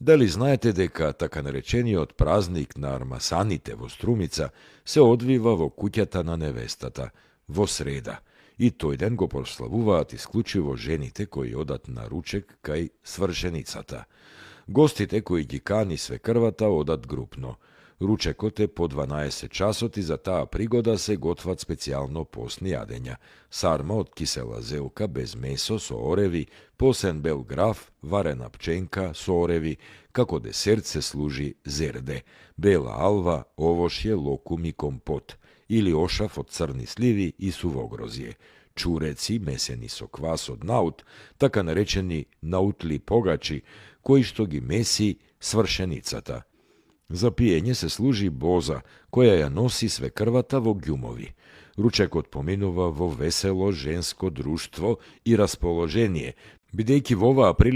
Дали знаете дека така наречениот празник на армасаните во Струмица се одвива во куќата на невестата, во среда, и тој ден го прославуваат исклучиво жените кои одат на ручек кај свршеницата. Гостите кои ги кани свекрвата одат групно. Ручекот е по 12 часот и за таа пригода се готват специјално постни јадења. Сарма од кисела зелка без месо со ореви, посен бел граф, варена пченка со ореви, како десерт се служи зерде, бела алва, овошје, локум и компот, или ошав од црни сливи и сувогрозје. Чуреци, месени со квас од наут, така наречени наутли погачи, кои што ги меси свршеницата. За пиење се служи боза, која ја носи свекрвата во ѓумови. Ручекот поминува во весело женско друштво и расположение, бидејќи во оваа прилика